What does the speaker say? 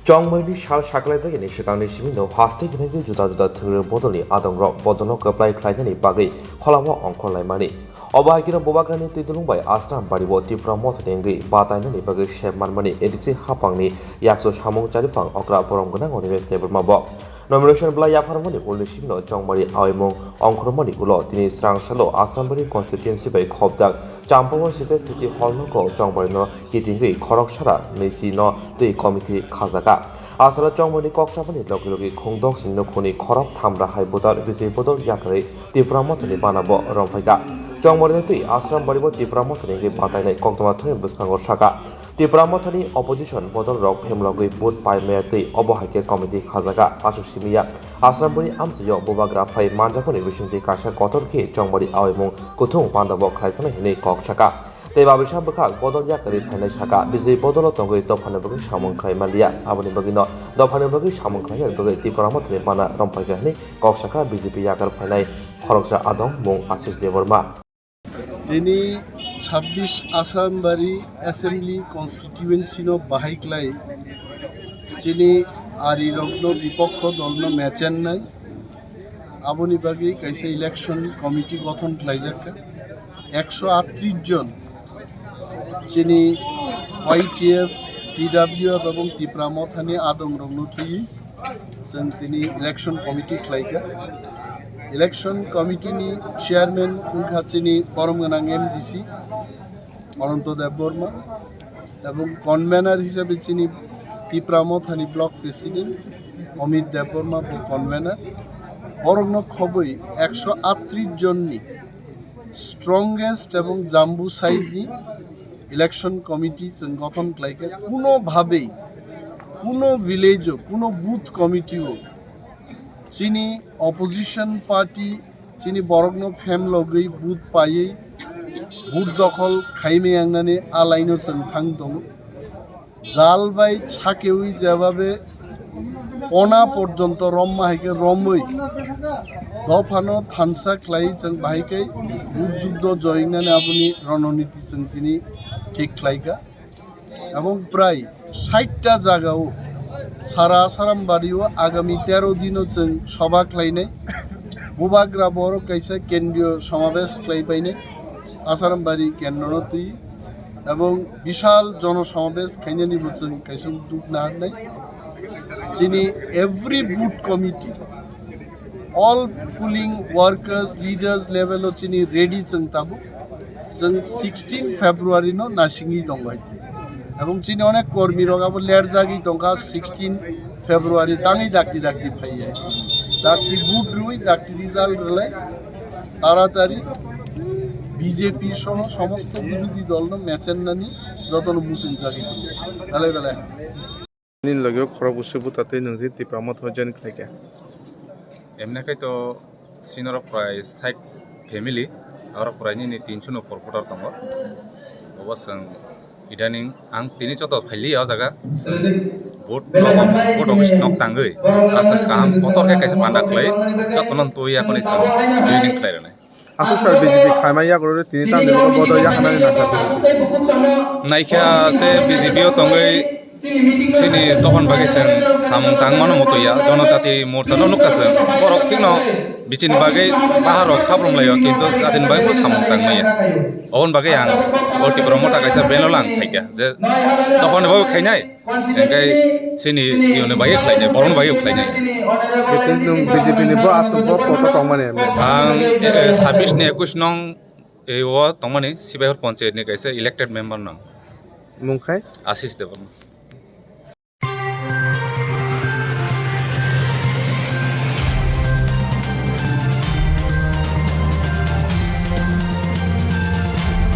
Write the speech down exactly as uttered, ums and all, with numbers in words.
Chongmarini sal saklaijagini swkangni simi no haste gwnangwi juda juda thwngwi bodolni adongrok bodolno kwplai khlainani bagwi kholamo ongkhorlaimani. Obo hai kheno Bubagrani twidulung bai Asram Bari o Tipra Mothani wngwi batainani bagwi sep manmani A D C hapangni yakso samung chariphang okra borom gwnang Animesh Debbarma bo. Nomination bwlai yapharmani ulni simi no Chongmari aoimung ongkhormani ulo tini srang salo Asram Bari constituency bai khopjak Champawar City City Hall nogo Chongmari no kitingwi khorok sara nisi no twi committee khajaga. Asalo Chongmari kok sabani logi logi khungdok sini nukhuni khorok tham rahai budar Bijay Bodol yakarwi Tipra Mothani bana bo romphai kha. Chongmari no twi Asram Bari bo Tipra Mothani wngwi batainai koktwma thani bwskango saka. Tipra Mothani opposition bodol rok phemlogwi vote pai maya twi obo hai khe committee khajaga aswk simi ya. Asram Bari amchaio Bubagra phai manjakmani bisingtwi kaisa kotor khe Chongmari aoimung kuthung panda bo khlaijaknai hinwi kok saka. Tei babisa bwkhak bodol yakarwi phainai saka, Bijay Bodolo tongwi dophani bagwi samung khlai manliya. Aboni bagwino dophani bagwi samung khlainani bagwi Tipra Mothani bana romphai kha hinwi kok saka B J P yakar phainai khoroksa adong mung Ashish Debbarma. Tini chhabbish Asrambari Assembly Constituency no bahai khlai chini ari rokno bipokho dolno mechennai. Aboni bagwi kaisa election committee gothon khlaijak kha. Ekso attrish jon chini Y T F, T W F ebong Tipra Mothani adong rokno thwiwi chwng tini election committee khlai kha. Election committee ni chairman wngkha chini borom gwnang M D C Ananto Debbarma. Ebong convener hisabe chini Tipra Mothani block president Amit Debbarma bo convener. Borokno khobwi ekso attrish jonni strongest ebong jambu size ni election committee chwng gothon khlai kha. Kuno bhabe, kuno village o, kuno booth committee o chini opposition party chini borokno phemlogwi vote paiwi vote dokhol khaimai wngnani a laino chwng thang tongo. Jal bai sakeui jebabe pona porjonto romma hai khe romwi dophano thansa khlai chwng bahai khe vote juddo joingnani aboni rononiti chwng tini thik khlai kha. Ebong prai sait ta jaga o sara Asarambari o agami tero din o chwng soba khlainai. Bubagra borok kaisa kendriyo somabesh khlai painai Asarambari kendro no twi ebong bishal jono somabesh khainani bo chwng kaisa duk naharnai. Chini every booth committee, all polling workers, leaders level o chini ready chwng tabuk. Chwng sixteen February no nasingwi tongo hai. Ebong chini onek kormi rok abo ler jagwi tongkha sixteen February tangwi dakti dakti phaiya. Dakti vote rwi dakti result rwlai taratari B J P soho somosto birodhi dol no mechennani jotono muchung jagwi tongo. Belai belai. Nini logi o khorok bwswk buta tei nwng je Tipra Motha o join khlai kha. Emne khai to sinoro prai sait family, aro prai nini tinso no por kotor tongo. Obo chwng idaning ang tini joto phaili o jaga. Vote, vote office nok tangwi aswk kaham kotor khe kaisa panda khlai jotono twi yakoni chwng joining khlai rwnai. Aswk sal B J P khaima yago tini tamni bodo yakhanani nangkha. Naikha se B J P o tongwi chini dophani bagwi chwng samung tangmano mutuya, Jonojati Morcha no nukha chwng. Borok thikno bichini bagwi baharok khaprumlaio, kintu jatini bagwi bo samung tangmaya. Oboni bagwi ang o Tipra Motha kaisa beno lang khaikha je dophani bagwi khainai. Hingke chini yoni bai khlainai, borokni bai khlainai. Nwng B J P ni bo aswk bo poto tongmani. Ang, eh, sabis ni ekus nong, eh, o tongmani, Sibaihor Panchayat ni kaisa elected member nang. Mung khai? Ashish Debbarma.